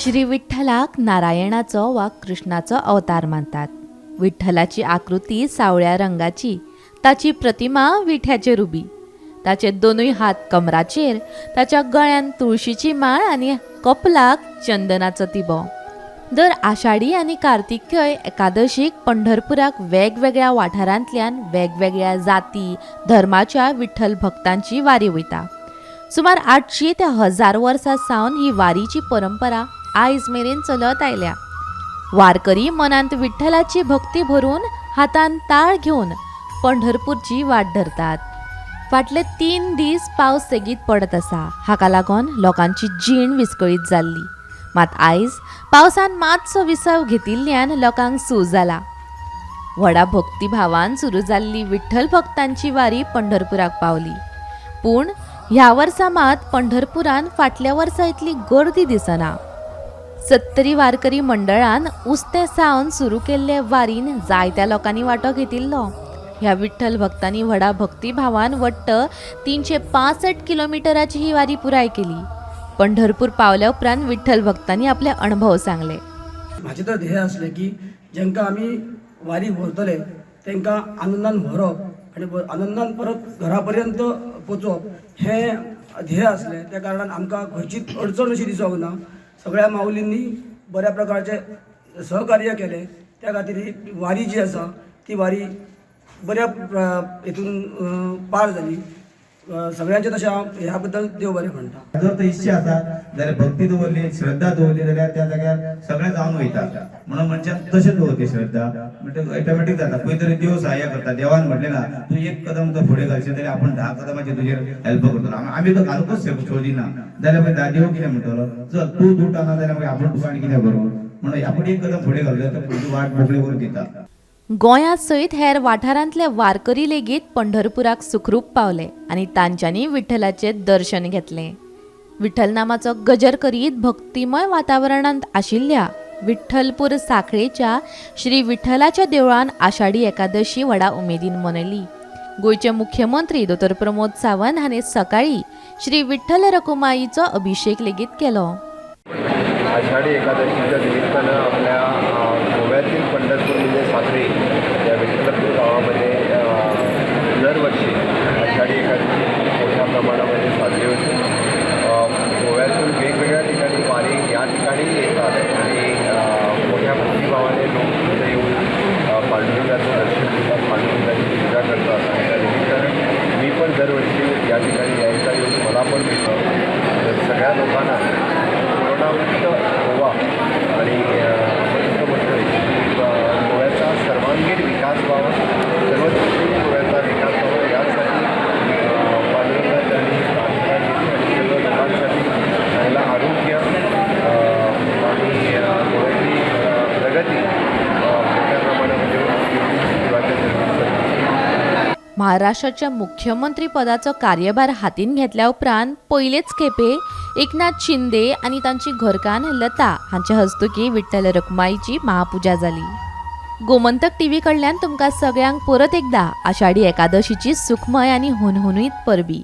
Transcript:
श्री विठ्ठलाक नारायणाचो वा कृष्णाचो अवतार मानतात. विठ्ठलाची आकृती सावळ्या रंगाची, ताची प्रतिमा विठ्याचेर उबी, ताचे दोनूय हात कमराचेर, ताच्या गळ्यान तुळशीची माळ आनी कपलाक चंदनाचो तिबो. दर आषाढी आनी कार्तिकेय एकादशीक पंढरपुराक वेगवेगळ्या वाठारांतल्यान वेगवेगळ्या जाती धर्माच्या विठ्ठल भक्तांची वारी वयता. सुमार 800 ते 1000 वर्सां सावन ही वारीची परंपरा आयज मेरेन चलत आयल्या. वारकरी मनांत विठ्ठलाची भक्ती भरून हातान ताळ घेवन पंढरपूरची वाट धरतात. फाटले 3 दीस पावस सेगीत पडत आसा. हाका लागून लोकांची जीण विस्कळीत जाल्ली. मात आयज पावसान मातसो विसव घेतिल्ल्यान लोकांक सूज जाला. व्हडा भक्तिभावान सुरू जाल्ली विठ्ठल भक्तांची वारी पंढरपुराक पावली. पूण ह्या वर्सा मात पंढरपुरान फाटल्या वर्सा इतली गर्दी दिसना. 70 वारकरी मंडळान उस्ते सावन सुरू केल्ले वारीन जायत्या लोकांनी वांटो घेतिल्लो. ह्या विठ्ठल भक्तांनी व्हडा भक्तिभावान वट्ट 365 किलोमिटराची ही वारी पुराय केली. पंढरपूर पावल्या उपरांत विठ्ठल भक्तांनी आपले अणभव सांगले. म्हाजें तर ध्येय आसलें की जेंकां आमी वारी व्हरतले तांकां आनंदान व्हरप आनी आनंदान परत घरा पर्यंत पोचोवप हें ध्येय आसलें. त्या कारणान आमकां खंयचीच अडचण अशी दिसोंक ना. सगळ्या माऊलींनी बऱ्या प्रकारचें सहकार्य केलें. त्या खातीर ही वारी जी आसा ती वारी बऱ्या हितून पार जाली. सगळ्यांचे तशें हांव ह्या बद्दल देव बरें म्हणटा. जर तो इच्छा आसा जाल्यार भक्ती दवरली, श्रद्धा दवरली जाल्यार त्या जाग्यार सगळें जावन वयता. म्हणून मनशान तशें दवरची श्रद्धा म्हणटकीर ऑटोमॅटीक जाता. खंय तरी देव सहाय्य करता. देवान म्हटलें ना तूं एक कदम जर फुडें घालशीत जाल्यार आपूण 10 कदमाचेर तुजेर हेल्प करतलो. आमी तो घालूंकच सोदिना जाल्यार मागीर देव कितें म्हणटलो, चल तूं दुटाना जाल्यार मागीर आपूण तुका आनी कितें करूं, म्हणून आपूण एक कदम फुडें घालूं जाल्यार फुडली वाट मोकळी करून दिता. गोंया सयत हेर वाठारांतले वारकरी लेगीत पंढरपुराक सुखरूप पावले आनी तांच्यांनी विठ्ठलाचें दर्शन घेतलें. विठ्ठल नामाचो गजर करीत भक्तिमय वातावरणांत आशिल्ल्या विठ्ठलपूर साखळेच्या श्री विठ्ठलाच्या देवळान आषाढी एकादशी व्हडा उमेदीन मनयली. गोंयचे मुख्यमंत्री दोतोर प्रमोद सावंत हांणी सकाळी श्री विठ्ठल रखुमाईचो अभिषेक लेगीत केलो. आषाढी एकादशीच्या निमित्तानं आपल्या गोव्यातील पंढरपूर म्हणजे साखळी या विठ्ठलपूर गावामध्ये दरवर्षी आषाढी एकादशी मोठ्या प्रमाणामध्ये साजरी होते. गोव्यातून वेगवेगळ्या ठिकाणी वारी या ठिकाणी येतात आणि मोठ्या भक्तिभावाने लोक इथे येऊन पांडुरंगाचं दर्शन घेतात, पांडुरंगाची पूजा करतात. आणि त्या निमित्तानं मी पण दरवर्षी या ठिकाणी यायचा योग मला पण मिळतो. तर सगळ्या लोकांना कोरोनामुक्त गोवा आणि आपण जसं म्हणतोय की गोव्याचा सर्वांगीण विकास व्हावा, सर्व दृष्टीने गोव्याचा विकास व्हावा यासाठी पांडुरंगाचरणी प्रार्थना केली आणि सर्व लोकांसाठी चांगलं आरोग्य आणि गोव्याची प्रगती मोठ्या प्रमाणामध्ये देवाच्या चरणी. महाराष्ट्राच्या मुख्यमंत्री पदाचो कार्यभार हातीन घेतल्या उपरांत पयलेच खेपे एकनाथ शिंदे आनी तांची घरकान्न लता हांच्या हस्तुकी विठ्ठल रखुमाईची महापुजा जाली. गोमंतक टीव्ही कडल्यान तुमकां सगळ्यांक परत एकदा आषाढी एकादशीची सुखमय आनी हुनहुनीत परबी.